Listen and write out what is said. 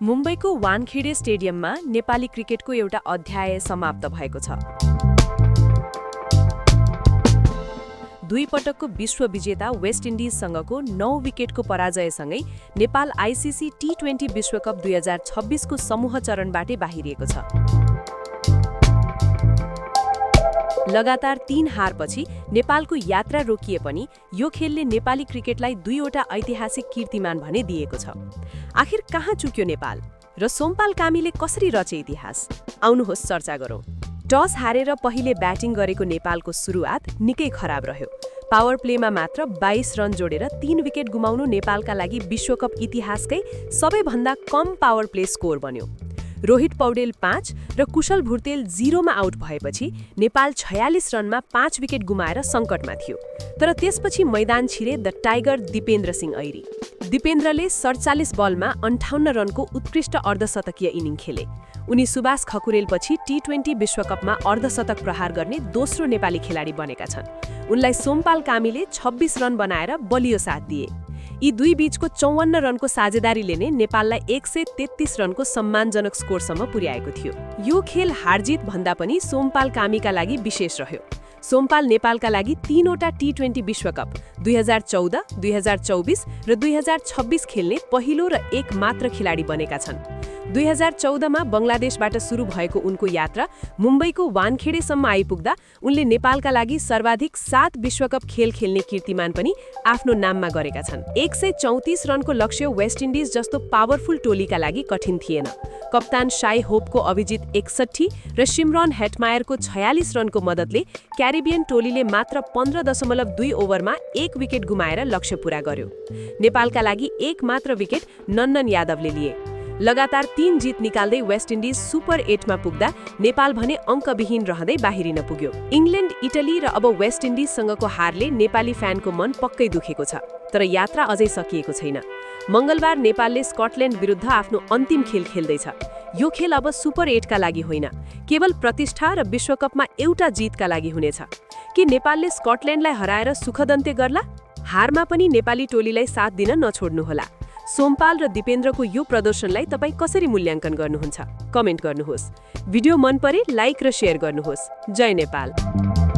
मुम्बईको वानखेडे स्टेडियममा नेपाली क्रिकेटको एउटा अध्याय समाप्त भएको छ। दुई पटकको विश्व विजेता वेस्ट इन्डिजसँगको 9 विकेटको पराजयसँगै नेपाल आइसिसी टी20 विश्वकप 2026 को समूह चरणबाटै बाहिरिएको छ। लगातार 3 हारपछि नेपालको यात्रा रोकिए पनि यो खेलले नेपाली क्रिकेटलाई दुईवटा ऐतिहासिक कीर्तिमान भने दिएको छ। आखिर कहाँ चुक्यो नेपाल र सोमपाल कामीले कसरी रचे इतिहास? आउनुहोस् चर्चा गरौँ। टस हारेर पहिले ब्याटिङ गरेको नेपालको सुरुवात निकै खराब रह्यो। पावर प्लेमा मात्र 22 रन जोडेर 3 विकेट गुमाउनु नेपालका लागि विश्वकप इतिहासकै सबैभन्दा कम पावर प्ले स्कोर बन्यो। रोहित पौडेल 5 र कुशल भुर्तेल 0 मा आउट भएपछि नेपाल 46 रनमा 5 विकेट गुमाएर सङ्कटमा थियो। तर त्यसपछि मैदान छिरे द टाइगर दिपेन्द्र सिंह ऐरी। दिपेन्द्रले 47 बलमा 58 रनको उत्कृष्ट अर्धशतकीय इनिङ खेले। उनी सुभाष खकुरेलपछि टी20 विश्वकपमा अर्धशतक प्रहार गर्ने दोस्रो नेपाली खेलाडी बनेका छन्। उनलाई सोमपाल कामीले 26 रन बनाएर बलियो साथ दिए। यी दुई बीचको 54 रनको साझेदारीले नै नेपाललाई 133 रनको सम्मानजनक स्कोरसम्म पुर्याएको थियो। यो खेल हारजित भन्दा पनि सोमपाल कामीका लागि विशेष रह्यो। सोमपाल नेपालका लागि 3वटा टी20 विश्वकप 2014, 2024 र 2026 खेल्ने पहिलो र एक मात्र खेलाडी बनेका छन्। 2014 मा बङ्गलादेशबाट सुरु भएको उनको यात्रा मुम्बईको वानखेडेसम्म आइपुग्दा उनले नेपालका लागि सर्वाधिक 7 विश्वकप खेल खेल्ने कीर्तिमान पनि आफ्नो नाममा गरेका छन्। 134 रनको लक्ष्य वेस्ट इन्डिज जस्तो पावरफुल टोलीका लागि कठिन थिएन। कप्तान शाई होपको अभिजित 61 र सिमरन हेटमायरको 46 रनको मद्दतले क्यारिबियन टोलीले मात्र 15.2 ओभरमा 1 विकेट गुमाएर लक्ष्य पूरा गर्यो। नेपालका लागि एक मात्र विकेट नन्नन यादवले लिए। लगातार 3 जित निकाल्दै वेस्ट इन्डिज सुपर 8 मा पुग्दा नेपाल भने अङ्कविहीन रहँदै बाहिरिन पुग्यो। इङ्ल्यान्ड, इटली र अब वेस्ट इन्डिजसँगको हारले नेपाली फ्यानको मन पक्कै दुखेको छ। तर यात्रा अझै सकिएको छैन। मङ्गलबार नेपालले स्कटल्यान्ड विरुद्ध आफ्नो अन्तिम खेल खेल्दैछ। यो खेल अब सुपर 8 का लागि होइन, केवल प्रतिष्ठा र विश्वकपमा एउटा जितका लागि हुनेछ। के नेपालले स्कटल्यान्डलाई हराएर सुखदन्त्य गर्ला? हारमा पनि नेपाली टोलीलाई साथ दिन नछोड्नुहोला। सोमपाल र दिपेन्द्रको यो प्रदर्शनलाई तपाईँ कसरी मूल्याङ्कन गर्नुहुन्छ? कमेन्ट गर्नुहोस्। भिडियो मन परे लाइक र शेयर गर्नुहोस्। जय नेपाल।